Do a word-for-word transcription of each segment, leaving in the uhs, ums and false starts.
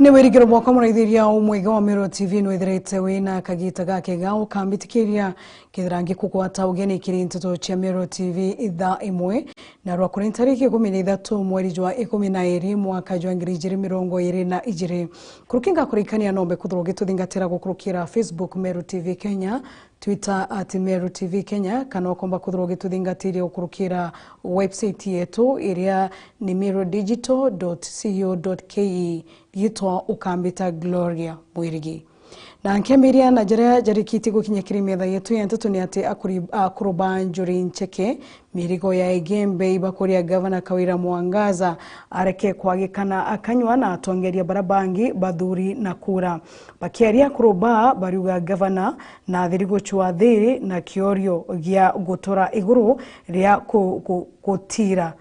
Ni wirigiro bwakwa muraithiria umwega wa Meru T V nwithirite wina kagita gakega ukambitikiria kethira ngikugwata ugeni kiri nteto cia Meru T V ithaa imwe, na rwa kuri ntariki ikumi na ithatu mweri jwa ikumi na iri mwaka jwa ngiri ijiri mirongo iri na ijiri. Kuruki ngakurikania nombe kwithirwa ugituthingatira gukurukira Facebook Meru T V Kenya, Twitter at Meru T V Kenya, kana ukomba kwithirwa ugituthingatiria gukurukira website yetu iria ni meru digital dot co dot ke. Gitwa ukambita Gloria Mwirigi. Na nkembiria na jaria jarikitie gukinya kiri metha yetu ya nteto ni ati akuri-, akuru ba Njuri Ncheke, mirigo ya Igembe ibakuria gavana Kawira Mwangaza areke kwagikana akanywa na atongeria bara bangi bathuri na kura. Bakiaria akuru ba bariuga gavana na athiri gucua thiri na kiorio gia gutura iguru ria ku-, ku-, gutira,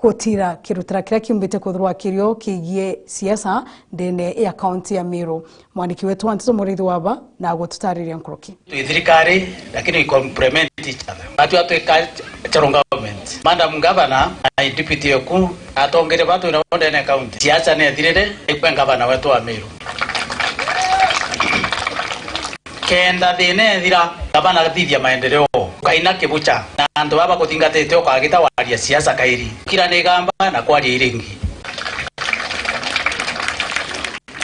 gutira kirutira kiria kiumbite kwithirwa kirio kigie siasa ndene ya kaunti ya Meru. Mwandiki wetu wa nteto Muriithi Waba na gututariria nkuruki. Twi thirikari, lakini we complement each other. Batua twika charo government. Madam Governor na deputy eku, atongeria batu na ndene ya county. Siasa ni ethirire, ikwe governor wetu wa Meru. Kenda thina ethira, gavana athithia maendeleo. Ukaina kibucha, na antu baba kuthingatite ukagita waria siasa kairi. Kira ni gamba na kwaria iringi.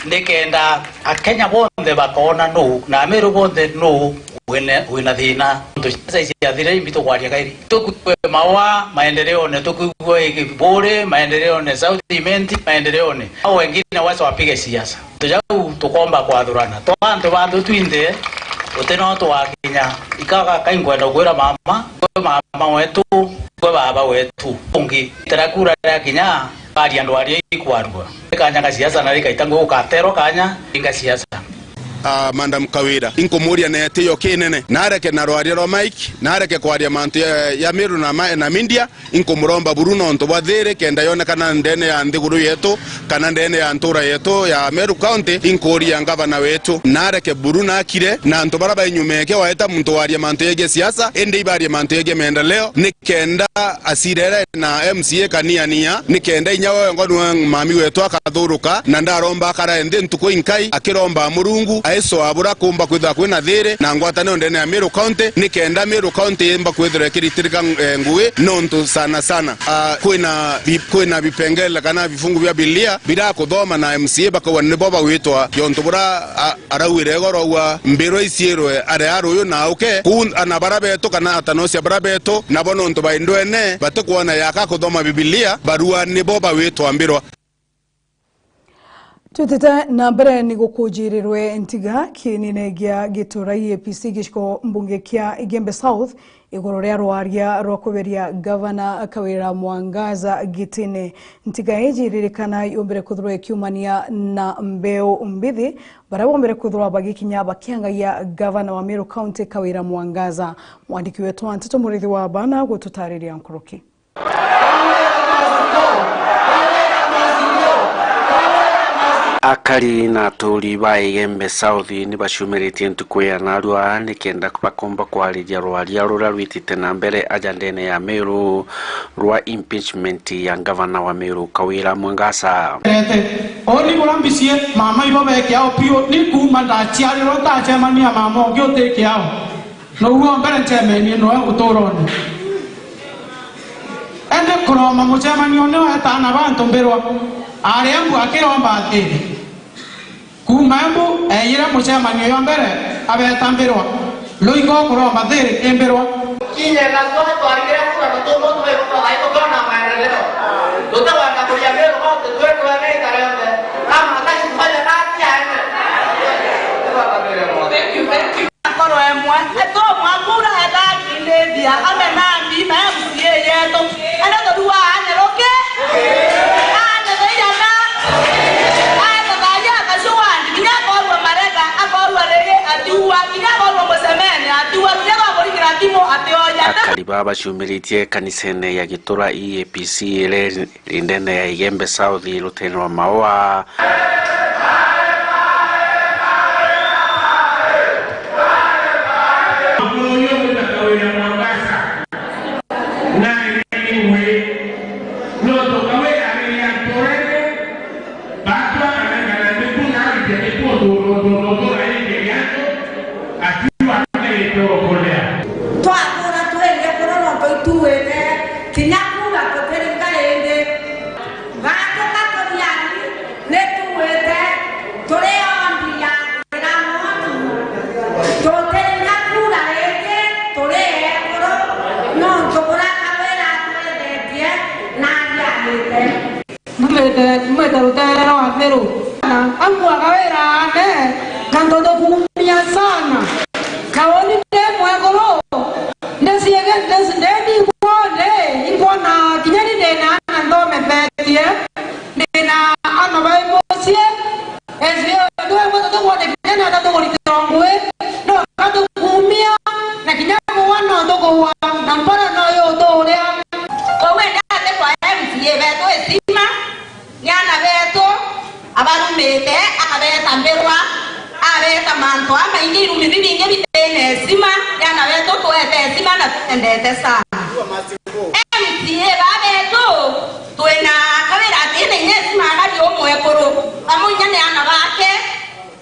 Nikenda Akenya bonthe bakoona nuu, na Ameru bonthe nuu wina, wina thina. Nontu siasa iciathire imbi tukwaria kairi. Tukue maua maendeleone, tukuigua Kiburi maendeleone, South Imenti maendeleone. Au wengine wacha wapige siasa. Antu jau tukomba kwathurana. Twa antu bantu twinthe, guti no twakinya. Ikaga kai nkwenda kwira mama, kwe mama wetu, kwe baba wetu. Ungi, tera kura ria kinya, bari andu aria ikwarua. Ikanya ga siasa na rikaita ngugi ukaterwa kanya, inga siasa. Ah, Madam Kawira, inkumuria na etio kinene. Nareke na rwaria rwa Mike, nareke kwaria mantu ya, ya Meru na ma-, na media, inkumuromba buru nontu bwa thiri, kenda yonekana ndene ya nthiguru yetu, kana ndene ya ntura yetu ya Meru County, inkuria ngavana wetu, nareke buru nakire, na antu bara bai nyuma yake waeta muntu waria mantu yegie siasa, indi ibarie mantu yegie maendeleo, ni kenda acirere na M C A kaniania, ni kenda inya we ngo niwe mami wetu akathuruka, na ndaromba akara nthi ntuku inkai, akiromba Murungu, aicoa bura kumba kwithirwa kwina thiri na ngwataniro ndene ya Meru County, ni kenda Meru County imba kwithirwa ikiritirika, eh, ngugi, nontu sana sana, ah, kwina bi-, kwina bipengele kana bifungu bia Bibilia birakuthoma na M C A bakauga nibo bagwitwa yontu bura, ah, arauire igoro aua mbirwa iciirwe aria ruyu na auke kuu, ana bara betu kana atanocia bara betu, nabo nontu bai ndwene batikwona yaka kuthoma Bibilia, barua nibo bawitwa mbirwa. Twitite na mbere ni gukujirirwe ntiga kiinine gia Gitura E A P C giciko mbunge kia Igembe South, iguru ria rwaria rwa kuberia gavana Kawira Mwangaza gitine. Ntiga iji iririkana yumbire kwithirwa ikiumania na mbeu mbithi, baria bombire kwithirwa bagikinya bakiangagia gavana wa Meru County Kawira Mwangaza. Mwandiki wetu wa nteto Muriithi Waba na gututariria nkuruki. Akari na aturi ba Igembe South ni baciumiritie ntuku ya narua ni kenda bakomba kwariria rwaria ruria rwitite na mbere aja ndene ya Meru rwa impeachment ya gavana wa Meru Kawira Mwangaza. Ete, uni bura mbicie, mama ibo bekiao piu, ni kuuma ndaciarirwa ntacemania mama ungi utikiao. Nouo mbere ncemenie noe uturone. Indi kuroma mucemanione wa etaana ba antu mbirwa, aria mbu akiromba atiri. Kuuma embu eeyire mucemanio jwa mbere, abeeta mbirwa. Ruiko kuromba thiri i mbirwa. Kinya na twa twarigire kura na tumo twe kwa gai tukona maendeleo. Tutawenda kuria mbirwa kwa tutwe kwa nei karembe. Kama hataki kufanya kazi aende. Thank you, thank you. Akorwo emwe, etomwa kura etaki ndithia, ame na mbi na M C A yetu. Ene turua ane ruki? Ane theiana? Ane thaya akacua wandi, kinya akorua marega, akorua rigi, atiua, kinya akorua mucemene, atiua, kinya twamuringira thimu, atioya. Akari baa baciumiritie kanisene ya Gitura E A P C iri ndene ya Igembe South, rutene rwa Maua. Mbumite, mbumite ruteere rwa Meru. Na amwe Kawira ane, na ntoto kuumia sana. Na uni ndi mwekuru, ndiciege-, ndici-, ndeni ikwone, ikwona kinya ni ndina ana nthomethetie, ndina ana bai mucii, ezi, ndwe mwe tukwone kinya ni ata tukuritira ngui, no katukuumia, na kinya kuwa no tukuwa, na mpara no yuturia. Koguo endete kwa M C A betu isima, ni ana betu, abarumite, akabeta mbirwa, abeta mantu amaingi, irumi bibingi bitine isima, ni ana betu, twete isima na twendete sana. M C A ba betu, twina Kawira atine inya isima agari umwekuru, amwe inya ni ana bake,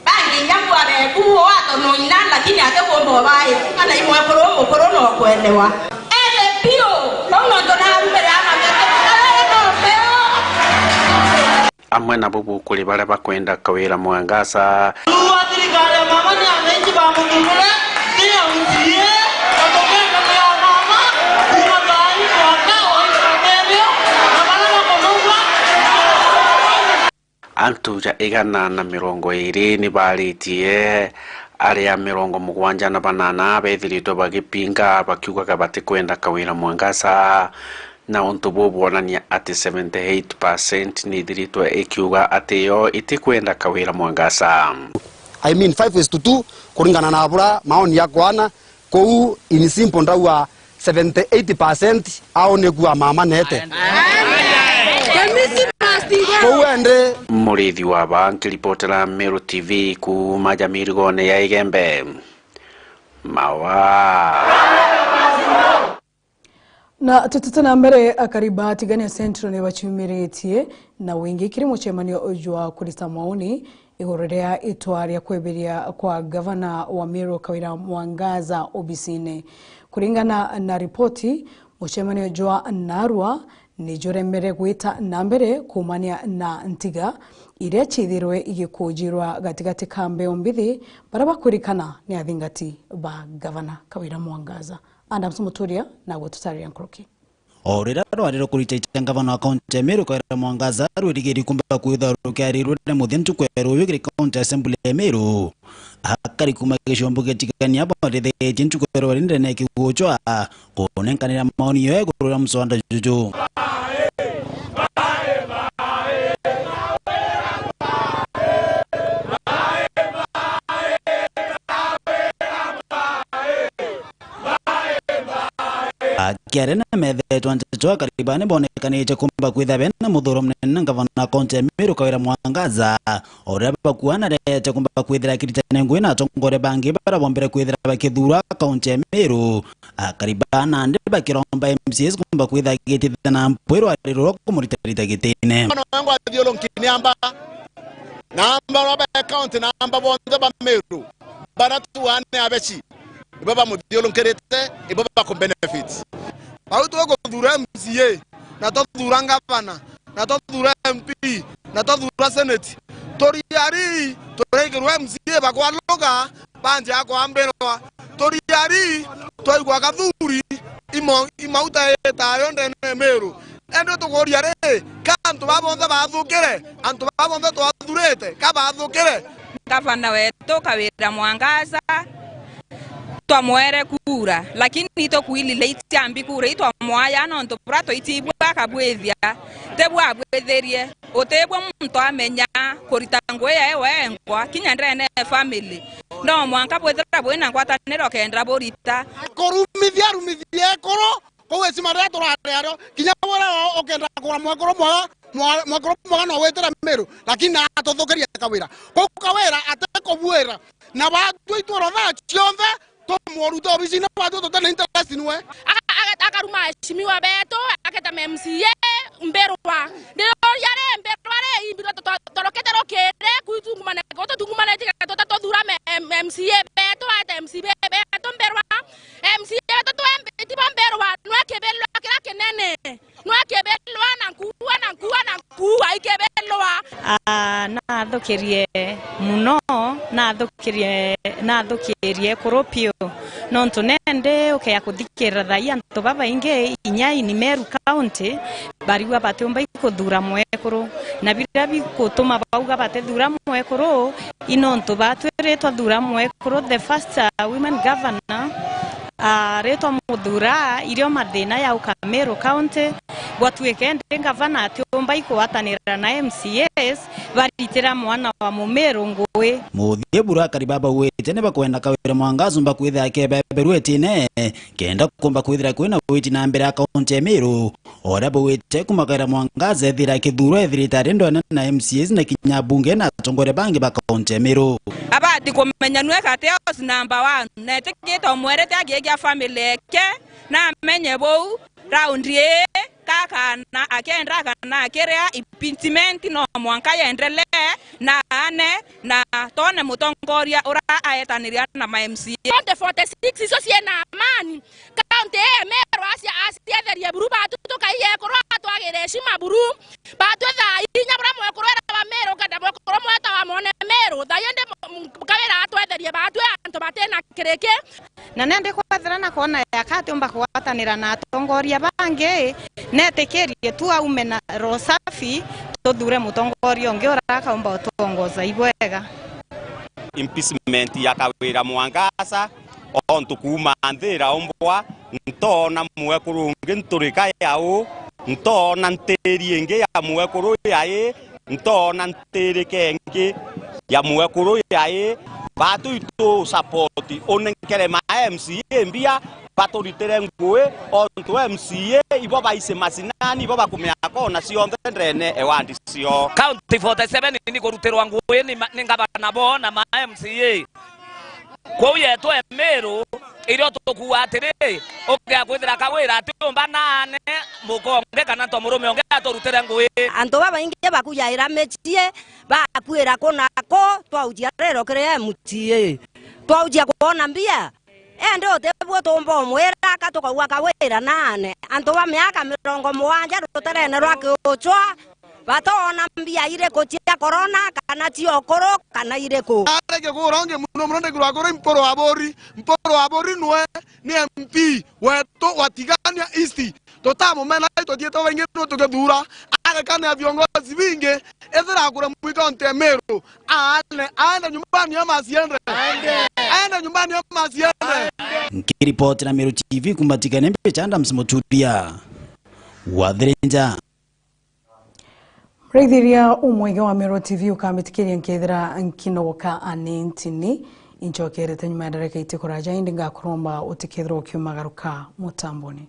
bangi inya mbwa beku, watono ina, lakini ate kumba ubae, kana imwekuru umukuru no kwendewa. Ebe piu, bau nontu narumire ana betu, Kawira no mbeo. Amwe nabo bukuri baria bakwenda Kawira Mwangaza. Thurwa thirikari ya mama ni abenji ba muthurire, ti ya M C A, na tukenda ni ya mama, kuma thai mwaka wa ithirwa na baria bakunungwa. Antu ja igana na mirongo iiri ni baaritie, aria mirongo mugwanja na banana bethiritwe bagipinga, bakiugaga batikwenda Kawira Mwangaza. Na untu buu bwonania ati seventy eight percent ni ithiritwe ikiuga ati yo itikwenda Kawira Mwangaza. I mean, five is to two, kuringana na bura maoni ya kwana, kuu in simple ndauga seventy eight percent ao ni kua mama nete. Kuu ende. Murithi wa ba nkiripotera Meru T V kuuma Jamirigone ya Igembe. Mawa. Na tutete na mbere, akari ba Tigania Central ni baciumiritie na wingi kiri mucemanio jwa kurita maoni iguru ria itwa ria kwebiria kwa gavana wa Meru Kawira Mwangaza obisine. Kuringana na ripoti, mucemanio jwa narua ni juremere gwita na mbere kuumania na ntiga iria ciithirwe igikujirwa gatigati ka mbeo mbithi baria bakwirikana ni athingati ba gavana Kawira Mwangaza. Adams Muturia nagwe tutariria nkuruki. O riria rwari rukurita ita ngavana wa kaunti ya Meru Kawira Mwangaza rwirigiri kumba kwithwa rukiarirwe ni muthia ntuku ya ruyu kiri kaunti ya Assembly ya Meru, akari kuma gicombo gia Tigania barithitie ntuku ya rwari ndene ya kigucwa kunenkanira maoni yo iguru ria muswada juju. Akiaria na methetwa nteto, akari baa ni bonekanite kumba kwithira bena muthuro munene na ngavana wa kaunti ya Meru Kawira Mwangaza, o riria bakuana rete kumba kwithira akiritane ngui na atongoria bangi baria bombere kwithira bakithura kaunti ya Meru. Akari baa nandi bakiromba M C As kumba kwithira agitithia na mpwiro ari rwa kumuritarita gitine. Mwana wangu athiurunki ni amba, na amba wa ba county, na amba bonthe ba Meru, bara tuane abeci, ibo bamuthiurunkirite, ibo bakubenefit. Bau tukuthura M C A, na tuthura ngavana, na tuthura M P, na tuthura senate. Turiari, turaikirwa M C A bakwaluga, banjia kwambirwa. Turiari, twaigua kathuri, imo-, imauta itayo ndene ya Meru. Indi tukuria ri, ka antu ba bonthe bathukire? Antu ba bonthe twathurite, ka bathukire? Gavana wetu Kawira Mwangaza, twamwere kura, lakini itukwili late ambi kura itwamwaya nontu bura tuitibwa akabwithia, tibwa abwithirie. Utibwa muntu amenya kurita ngui yae wengwa kinya ndene ya family. No mwanka bwithira bwina ngwataniro kenda burita. Kurumithia, rumithia ekuru, kuu icima riria turari ario, kinya bwira ukenda kugura mwekuru mwega, mwa-, mwekuru mwega no witire Meru, lakini atuthukirie Kawira. Kuu Kawira atikubwira, na batwi itwiro thaa cionthe, tumurute obisine, batwi tutina interest niwe. Aka-, aka-, akaruma aheshimiwa betu, aketa M C A mbirwa. Ndiuria ri mbirwa ri, imbirwa to-, to-, torokete rukiri, kwi tungumane, gutu tungumane tiga tuta tuthura me-, M-, M C A betu, ate M C A betu mbirwa. M C A betu twe mbi-, tibo mbirwa, nwe kibirwa kiria kinene. Nwe kibirwa na nkuua, na nkuua, na nkuua, ikibirwa. Ah, nathukirie muno, nathukirie, nathukirie ekuru piu. Nontu nendi ukea kuthikirira thaai antu babaingi inya in Meru County bariuga batiumba ikuthuura mwekuru, na biria bigutuma bauga batithuura mwekuru i nontu baatwi ritwa thuura mwekuru, the first, uh, women governor, uh, ritwa muthuura irio mathina ya uka Meru County, gwatuike ndi ngavana atiumba ikugwatanira na M C As baritira mwana wa Mumiru ngui. Muthia bura akari baba ugwite ni bakwenda Kawira Mwangaza umba kwithira akebeberua itine, kenda kumba kwithira kwina witi na mbere ya kaunti ya Meru. Uria bugwite kuma Kawira Mwangaza ethira akithuurwa ethirite ari ndwene na M C As na kinya bunge na atongoria bangi ba kaunti ya Meru. Abati kumenya nwe kati house number one, na etikite umwerete agiigia family eke, na amenye buu, raundi ii, kakana akenda kana akiria, impeachment no mwanka yendelee, na ane, na tone mutongoria ura aetaniria na ma M C A. Twenty forty-six icio ciina amani, kaunti ii ya Meru acia-, acietherie buru, batu tukaiye ekuru atwagire heshima buru, batu thaa inya bura mwekuru era wa Meru, kenda mwekuru mweta wa mone Meru, thaa ii ndi mu-, mu-, Kawira atwetherie batu antu batina kiriki. Na nendi kwethira na kwona yaka atiumba kugwatanira na atongoria bangi, netikirie tu aume na roho safi, tuthuure mutongoria ungi ura akaumba utuongoza ibwega. Impeachment ya Kawira Mwangaza, ontu kuuma nthi iraumbwa, ntoona mwekuru ungi nturika ya u, ntoona ntiri ingi ya mwekuru ya i, ntoona ntirike ingi ya mwekuru ya i, batu itu support, unenkere ma M C A mbia, baturitire ngui, ontu M C A ibo baici macinani, ibo bakumea kona cionthe ndene e ward cio. County forty seven ni kurutirwa ngui ni ma-, ni ngavana bo na ma M C A. Kwou yetwe Meru, irio tukuuga atiri, ukea kwithira Kawira atiumba naane muka ungi kana nto murume ungi aturutire ngui. Antu babaingi bakujaira micii, bakuira ku na ku, twaujia riro kiri M C A. Twaujia kwona mbia, indi utibwo tumba umwira ka tukauga Kawira naane. Antu ba miaka mirongo mugwanja ruterene rwa kiuchwa, batoona mbia iriku cia korona, kana cia ukuru, kana iriku. Areke kura ungi muno muno, ndegirwa kura Mpuru Aburi. Mpuru Aburi nwe ni M P wetu wa Tigania East. Tutamumena, ituthiite baingi nwe tukithuura. Arekania viongozi bingi, ethira akure mwika onte Meru. Aane, aende nyumbani ama asiende? Aende nyumbani ama asiende? Nkiripoti na Meru T V kuma Tigania, mbicha Adams Muturia. Wathirinja. Mraithiria umwege wa Meru T V ukambitikiria nkethira nkinogoka ani ntini. Inchokerete nyuma ya ndareka iti kuraja, indi ngakuromba utikethirwa ukiumagaruka mutamboni.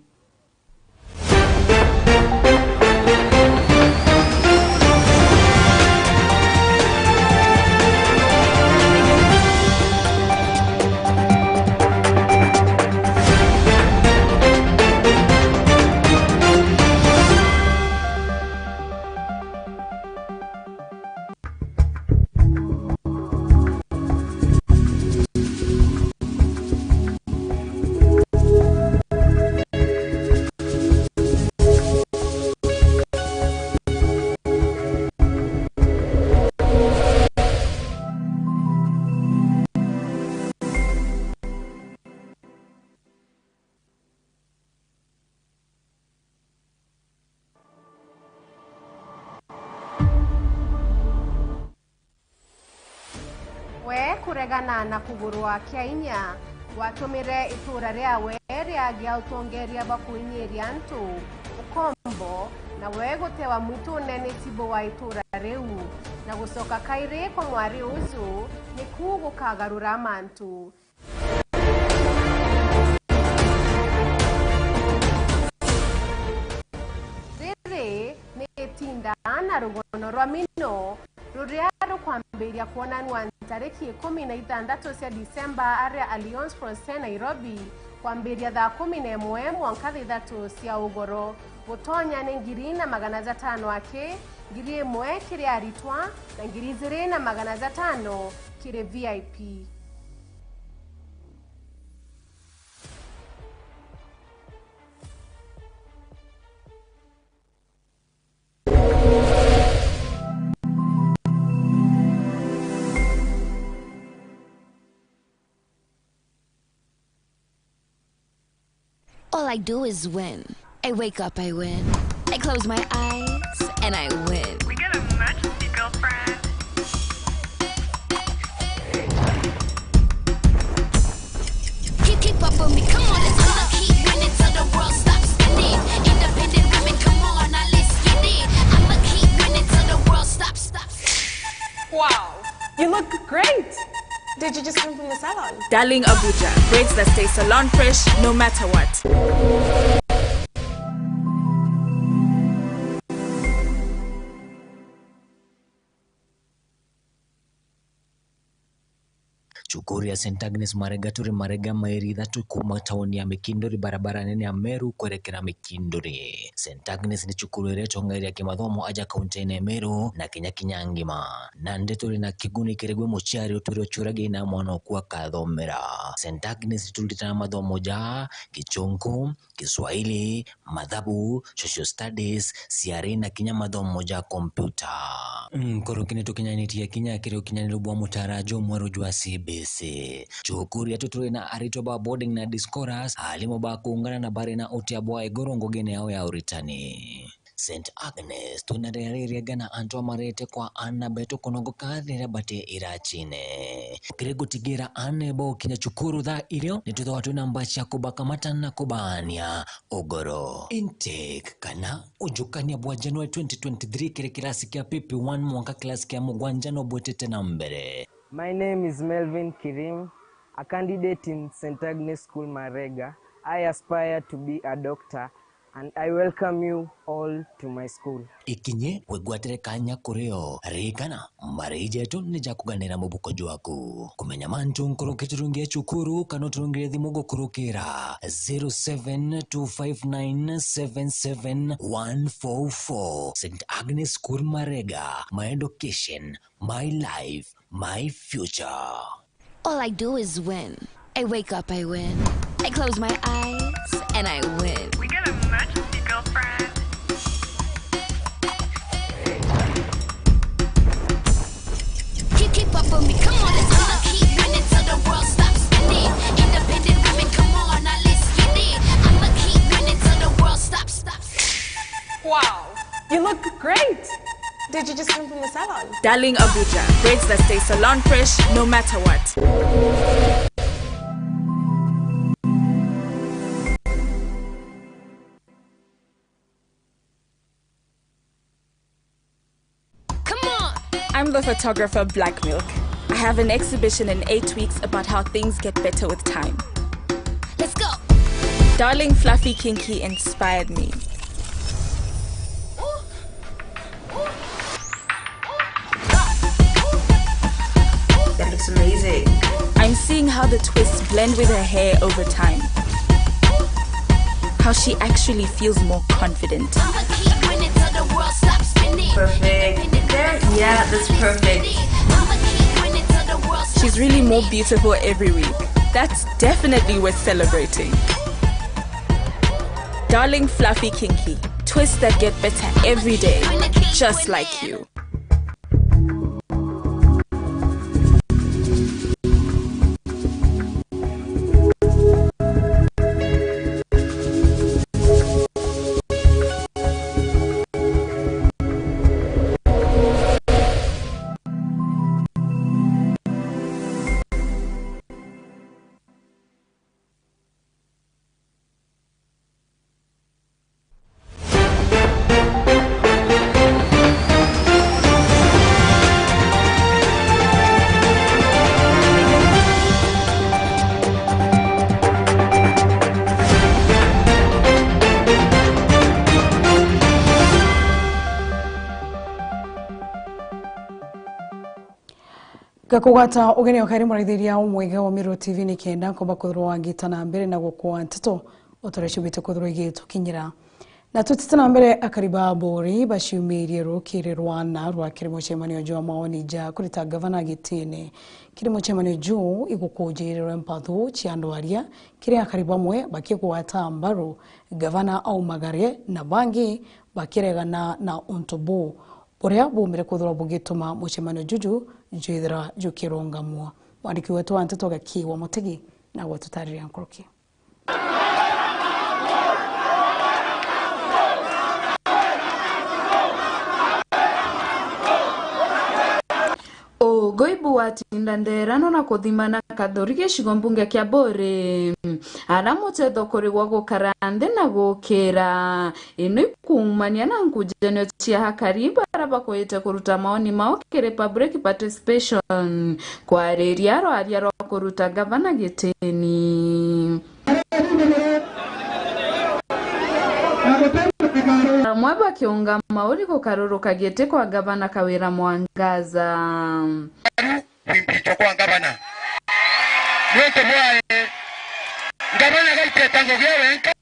We kuregana na kugurwa kia inya, gwatumire itura riawe riagia utongeria bwa kuinyiria antu ukombo, na we gutewa mwitune ni cibu wa itura riu, na gucoka kairi kwa mwari uju, niku gukagarura mantu. Riri ni itinda na rugono rwa mino ruria rukwambiria kwonanua ntariki ikumi na ithanthatu cia Disemba aria Alliance Francaise Nairobi, kwambiria thaa kumi na imwe mwanka thaa ithatu cia ugoro. Gutonya ni ngiri na magana jatano aki, ngiri imwe kiri aritwa, na ngiri ijiri na magana jatano kiri V I P. I do is win. I wake up, I win. I close my eyes, and I win. We got a emergency, girlfriend. Keep, keep up with me, come on, let's go. I'ma keep winning till the world stops spinning. Independent women, come on, now let's get it. I'ma keep winning till the world stops, stops. Wow, you look great. Did you just come from the salon? Darling Abuja, braids that stay salon fresh no matter what. Cukuru ya Saint Agnes Marega turi Marega, mairi ithatu kuuma tauni ya Mikinduri, barabara nene ya Meru kwerekera Mikinduri. Saint Agnes ni cukuru iria itongeria kimathomo aja kaunti-ini ya Meru na Kenya kinya ngima. Nandi turi na kiguni kiri gwi muciari utwire uciuragia ina mwana oku akathomera. Saint Agnes turutaga mathomo ja Gichunku, Kiswahili, mathabu, social studies, ciari na kinya mathomo ja kompyuta. Nkuruki ni tukinyanitie kinya kiri ukinyaniru bwa mutaara jumweru jwa C B C. Cukuru yetu turi na aritwa ba boarding na day scholars, aalimu ba kuungana na bari na utia bwa iguru ngugine yao ya uritani. Saint Agnes, twina riria ririega na antu amarete kwa aana betu kunogoka riria bati iracine. Kiri gutigira aana bokinya cukuru thaa irio, ni twithagwa twina mbaci ya kubakamata na kubaania ugoro. Intake kana ujukania bwa January twenty twenty-three kiri kirasi kia P P one mwanka kirasi kia mugwanja no bwitite na mbere. My name is Melvin Kirim, a candidate in Saint Agnes School Marega. I aspire to be a doctor and I welcome you all to my school. Ikinye wigwatire kanya kuri o. Ririkana, mariji jetu ni ja kuganira mubuko jwaku. Kumenya mantu nkuruki turungie cukuru kana uturungire thimu gukurukira zero seven two five nine seven seven one four four. Saint Agnes School Marega, my education, my life, my future. All I do is win. I wake up, I win. I close my eyes, and I win. We got an emergency, girlfriend. Keep, keep up with me, come on, let's go. I'ma keep winning till the world stops spinning. Independent women, come on, now let's get it. I'ma keep winning till the world stops, stops. Wow, you look great. Did you just come from the salon? Darling Abuja, braids that stay salon fresh no matter what. Come on! I'm the photographer Black Milk. I have an exhibition in eight weeks about how things get better with time. Let's go! Darling Fluffy Kinky inspired me. That looks amazing. I'm seeing how the twists blend with her hair over time. How she actually feels more confident. Perfect. There, yeah, that's perfect. She's really more beautiful every week. That's definitely worth celebrating. Darling Fluffy Kinky, twists that get better every day, just like you. Gakugwata ugeni o kairi muraithiria umwega wa Meru T V ni kenda nkomba kwithirwa wangita na mbere na gukua nteto uturecubite kwithirwa igitukinyira. Na tutite na mbere, akari ba Buri baciumirie rukiri rwa na rwa kiri mucemanio jwa mawoni ja kurita gavana gitine. Kiri mucemanio juu igukujirirwe mpathu cia andu aria kiri akari bamwe bakigwata mbaru gavana aumagare na bangi bakiregana na untu buu. Buria buumire kwithirwa bugituma mucemanio juju jwithira jukirungamwa. Mwandiki wetu wa nteto Gaki wa Mutegi nagwe tutariria nkuruki. Goibu watinda nderano na kuthimana Kathuri gicigo mbunge kia Buri, ara mutetho kurigwa gukara nthi na gukira. Ino ikuumania na nkujanio cia akari bara bakwite kuruta maoni mao kiri public participation, kwariria rwaria rwa kuruta gavana gitini. Amwe bakiunga mauri gukaruruka giti kwa gavana Kawira Mwangaza. Kwimpichwa kwa ngavana. Niuntu bwae, ngavana gaiteta ngugi e wenka,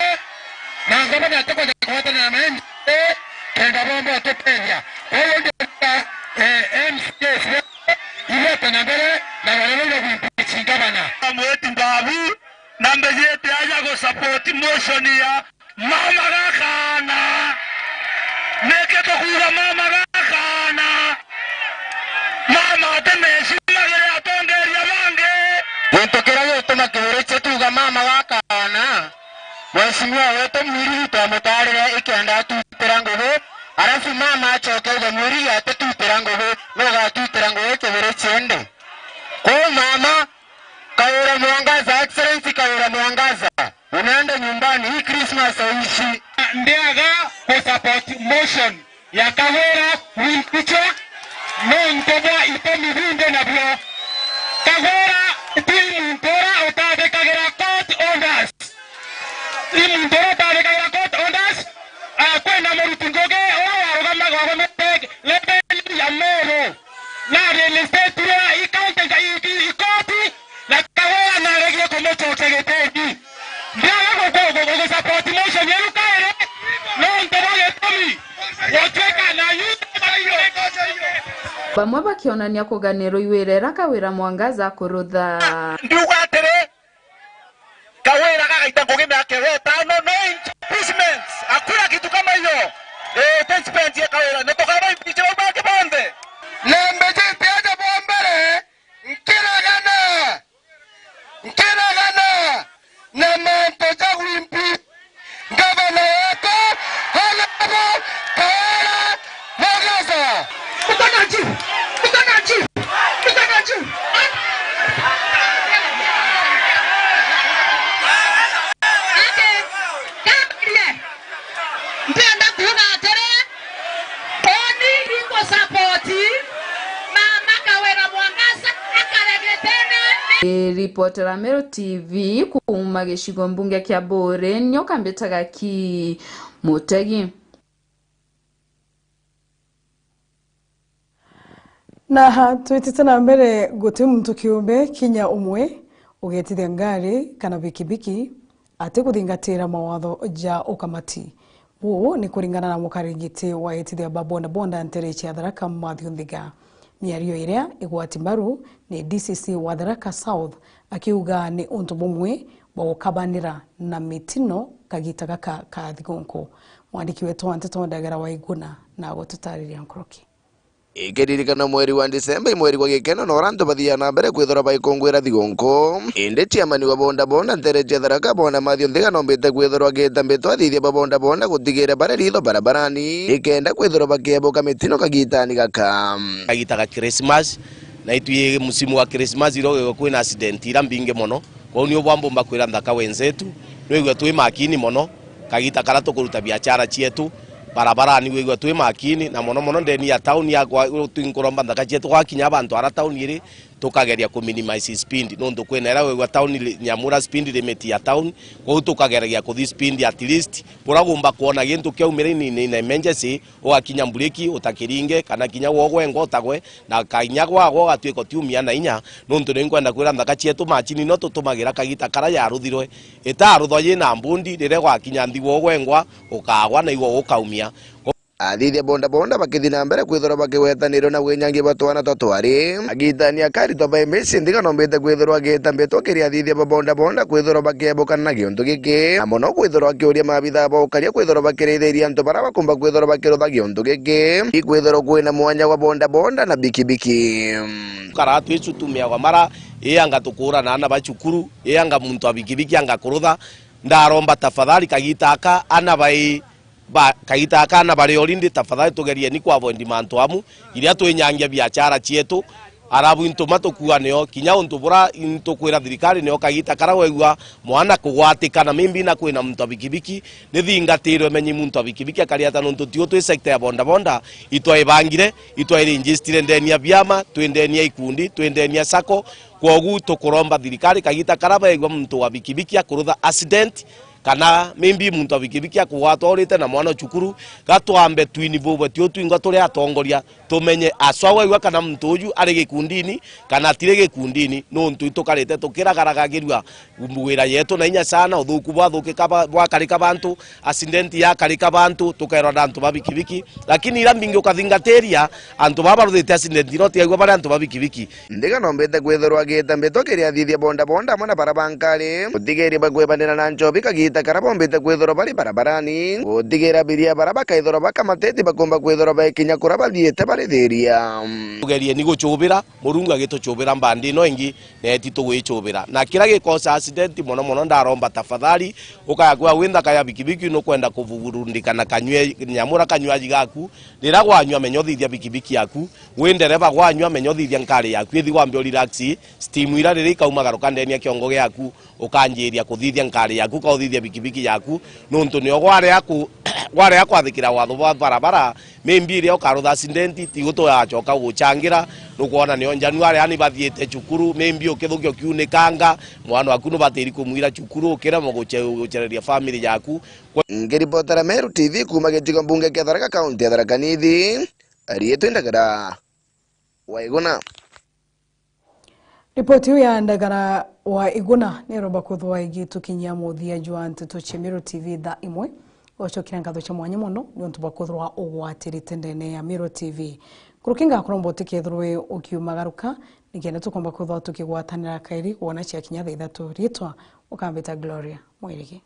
na ngavana atikwenda kugwatana na M C A kenda bomba ututethia. Kwou ndienda, eh, M C As bonthe ibwate na mbere na barerere kwimpichi ngavana. Mweti Mbabu, na mbijite aja gu support motion ya mama gakana. Niki tukuuga mama gakana? Mama atimecimagire atongeria bangi. Gintu kiria gituma Kiburichia tuuga mama gakana, mheshimiwa wetu Mwirigi twamutaarire ikenda atutira ngugi, arafu mama acoke auge Mwirigi atitutira ngugi, nugatutira ngugi Kiburichia indi? Kwou mama, Kawira Mwangaza, Excellency Kawira Mwangaza, unaenda nyumbani, hii Christmas haishi. Ndiaga ku support motion ya Kawira kwimpichwa nontu bwa itumi bindi nabio. Kawira ti muntu uria utathikagira court orders. Ti muntu uria utathikagira court orders. Ah, kwina muruti ngugi uria warugamaga warugamitie level ya Meru. Na reinstatirwe i county, i, i, i koti, na Kawira naregire kumucokia gitindi. Ndiaga gu-, gu-, gu-, gu-, support motion iu kairi, nontu bwa gitumi gutuika na youth. Bamwe bakionania kuganirwa iwira iria Kawira Mwangaza akurutha. Ndiuga atiri, Kawira gagaita ngugi miaka itano, no impeachments, hakuna kitu kama hiyo. Eh, impeachment ya Kawira, ni tukaba impeach bau bangi bonthe. Na mbijite aja bwa mbere, nkiregana, nkiregana na mantu ja gwimpeach. Gavana wetu, Honorable Kawira Mwangaza. Mkono juu, mkono juu, mkono juu. Ati, kabla, mpenda kuuga atiri, oni iko support Mama Kawira Mwangaza akare gitene. Ni ripotera Meru T V kuuma gicigo mbunge kia Buri, nyoka mbitaga ki Mutegi. Na twitite na mbere, guti muntu kiumbe kinya umwe ugetithia ngari kana bikibiki atikuthingatira mawatho ja ukamati. Uu ni kuringana na mukariri giti wa etithia ba bodaboda ntere cia Tharaka, Matthew Nthiga. Miario iria igwati mbaru ni D C C wa Tharaka South, akiuga ni untu bumwe bwa gukabanira na mitino kagita gaka ka thigunku. Mwandiki wetu wa nteto Ndagara Waiguna na gututariria nkuruki. Ikiririkana mweri wa Disemba i mweri gwa gikeno na uria antu bathiaga na mbere kwithirwa baikungwira thigunku. Indi chairman wa bodaboda ntere cia Tharaka, Bwana Matthew Nthiga, nombite kwithirwa agita mbitwa athithia ba bodaboda gutigire bari ritho barabarani, ikenda kwithirwa bakiebuka mitino kagitani gaka. Kagita ga Christmas, na itwi musimu wa Christmas irio kwina accident ira mbingi mono. Kwou nio bwambumba kwira nthaka wenzetu, nwigua twi makini mono, kagita karia tukuruta biachara cietu barabarani, wigua twi makini, na mono mono ndeni ya tauni yakwa, twinkuromba nthaka cietu gwakinya bantu ara tauni iri, tukageria ku minimize speed, nontu kwina ira wigua tauni ri-, Nyamura speed limit ya tauni, kwou tukageragia kuthi speed at least, buria gumba kwona gintu kiaumira in, in, in emergency, ugakinya mbureki utakiringe, kana kinya wogwengwa utagwe, na kainya gwagwa ugatwika utiumia na inya, nontu ni nkwenda kwira nthaka cietu macini no tutumagira kagita karia yaruthirwe, itaruthwa yina mbundi, riria gwakinya nthi wogwengwa ukagwa na igwe ukaumia. Athithia bodaboda bakithi na mbere kwithirwa bakigwetanirwa na gwinyangia bwa twana twa twari. Agitani akaritwa ba M C Nthiga nombite kwithirwa agita mbitwa kiri athithia ba bodaboda kwithirwa bakiebukana na giuntu giki, na mono kwithirwa akiuria maabithaa ba ukaria kwithirwa bakirithiria antu baria bakumba kwithirwa bakirutha giuntu giki. Ikwithirwa kwina mwanya wa bodaboda na bikibiki. Kara twicutumiagwa mara, ii anga tukuurana na ba cukuru, ii anga muntu wa bikibiki anga kurutha. Ndaromba tafadhali kagita aka ana bai ba, kagita aka ana bari already, tafadhali tugerieni ku avoid mantu amu, iria twinyangia biachara cietu, Arabu intuma tukua nio, kinya untu bura intukwira thirikari nio kagita kara wegua mwana kugwatikana, maybe na kwina muntu wa bikibiki, ni thingatiro imenye muntu wa bikibiki akari ata, nontu tio twi sector ya bodaboda, itwaibangire, itwairegister ndeni ya biama, twi ndeni ya ikundi, twi ndeni ya sacco. Kwogu tukuromba thirikari kagita kara baigua muntu wa bikibiki akurutha accident, kana maybe muntu wa bikibiki akugwatwa urite na mwana o cukuru, gatwambe twinvolve tio twingwa turi atongoria, tumenye aswa waigua kana muntu uju ari gikundini kana atiri gikundini, nontu itukarite tukiragaragagirua wira yetu na inya sana, uthuku bwathukika ba-, bwakarika bantu, accident yakarika bantu, tukairwa na antu ba bikibiki. Lakini ira mbingi ukathingatiria, antu baba baruthite accident no tiaigua bari antu ba bikibiki. Ndiga nombite kwithirwa agita mbitwa kiria athithia bodaboda amwe na bara ba nkari. Gutigiria bakwibanira na nchobi kagita kara bombite kwithirwa bari barabarani. Gutigira abiria bara bakaithirwa bakamateti bakumba kwithirwa bekinya kura bathiite barithiria. Tugerieni guchubira, Murungu agituchubira mbandi ino ingi, neti tugwichubira. Na kira gikosa accident, mono mono ndaromba tafadhali, ukaya kwa wi nthaka ya bikibiki, nukwenda kuvurundika na kanywe, nyamura kanywaji gaku, rira gwanyua menya uthithia bikibiki yaku, wi ndereba gwanyua menya uthithia nkari yaku, ithi wambe u relax, steam ira riri ikaumagaruka ndeni ya kiongo giaku, ukanjiria kuthithia nkari yaku, ka uthithia bikibiki yaku, nontu nio gwarea ku-, gwarea kwathikira watho bwa barabara, maybe iria ukarutha accident, tigo tugacoka guchangira, nukwona nio njanu aria ni bathiite cukuru, maybe ukithukia ukiunikanga, mwana waku nubatiri kumwira cukuru, ukiremwa guche-, guchereria family yaku. Ngiripotera Meru T V kuuma gicigo mbunge kia Tharaka, kaunti ya Tharaka Nithi, riitwa Ndagara wa Iguna. Ripoti iu ya Ndagara wa Iguna niromba kwithirwa igitukinyia muthia jwa nteto cia Meru T V thaa imwe. Gucokera nkatho cia mwanya mono niuntu bwa kwithirwa ugwatirite ndene ya Meru T V. Nkuruki ngakuromba utikethirwe ukiumagaruka, nikenda tukomba kwithirwa tukigwatanira kairi kwona ciakinya thaa ithatu. Riitwa ukambita Gloria Mwirigi.